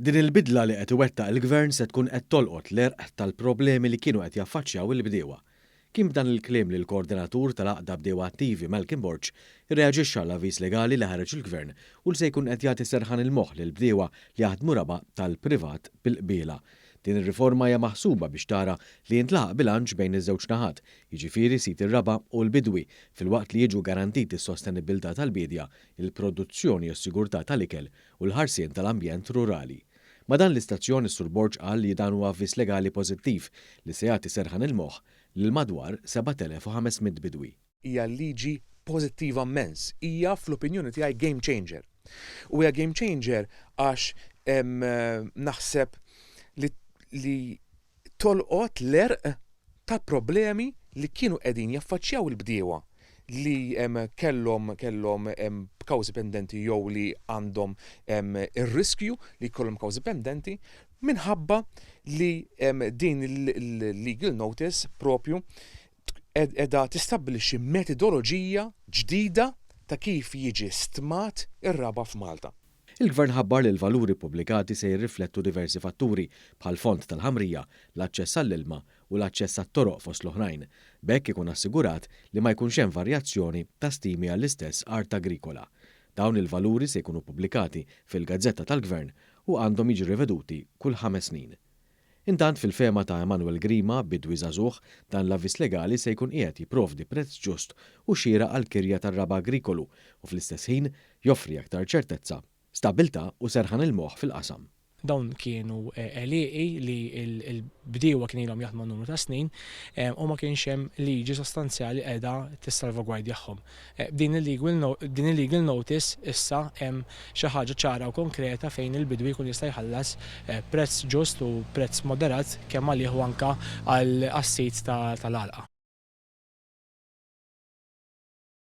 Din il-bidla li qed iwettaq il-Gvern se tkun qed tolqot l-għerq tal-problemi li kienu qed jaffaċċjaw il-bdiewa. Kien b'dan il-kliem li l-Koordinatur tal-Għaqda Bdiewa Attivi Malcolm Borg irreaġixxa għall-avviż legali li ħareġ il-Gvern u li se jkun qed jagħti serħan il-moħħ lill-bdiewa li jaħdmu raba' tal-privat bil-qbiela. Din ir-riforma hija maħsuba biex tara li jintlaħaq bilanċ bejn iż-żewġ naħat, jiġifieri sid ir-raba' u l-bidwi, filwaqt li jiġu garantiti s-sostenibbiltà tal-biedja, il-produzzjoni u s-sigurtà tal-ikel u l-ħarsien tal-ambjent rurali. Ma' dan l-istazzjon is-Sur Borg qal li dan huwa avviż legali pożittiv li se jagħti serħan il-moħħ lil madwar 7,500 bidwi. Hija liġi pożittiva mmens. Hija fl-opinjoni tiegħi game changer. U hija game changer għax naħseb li li tolqot l-għerq tal-problemi li kienu qegħdin jaffaċċjaw il-bdiewa li kellhom kellhom kawżi pendenti jew li għandhom ir-riskju li jkollhom kawżi pendenti minħabba li din il-legal notice propju qiegħda tistabbilixxi metodoloġija ġdida ta' kif jiġi stmat ir-raba' f'Malta. Il-Gvern ħabbar li l-valuri ppubblikati se jirriflettu diversi fatturi bħall-fond tal-ħamrija, l-aċċess għall-ilma u l-aċċess għat-toroq fost l-oħrajn. B'hekk ikun assigurat li ma jkunx hemm varjazzjoni ta' stimi għall-istess art agrikola. Dawn il-valuri se jkunu ppubblikati fil-Gazzetta tal-Gvern u għandhom jiġu riveduti kull ħames snin. Intant fil-fehma ta' Emanuel Grima, bidwi żagħżugħ, dan l-avviż legali se jkun qiegħed jipprovdi prezz ġust u xieraq għall-kirja tar-raba' agrikolu u fl-istess ħin joffri aktar ċertezza, stabbiltà u serħan il-moħħ fil-qasam. Dawn kienu għelieqi li l-bdiewa kien ilhom jaħdmu għal numru ta' snin u ma kienx hemm liġi sostanzjali qiegħda tissalvagwardjahom. B'din il-legal notice issa hemm xi ħaġa ċara u konkreta fejn il-bidwi jkun jista' jħallas prezz ġust u prezz moderat kemm għalih u anke għas-sid tal-għalqa.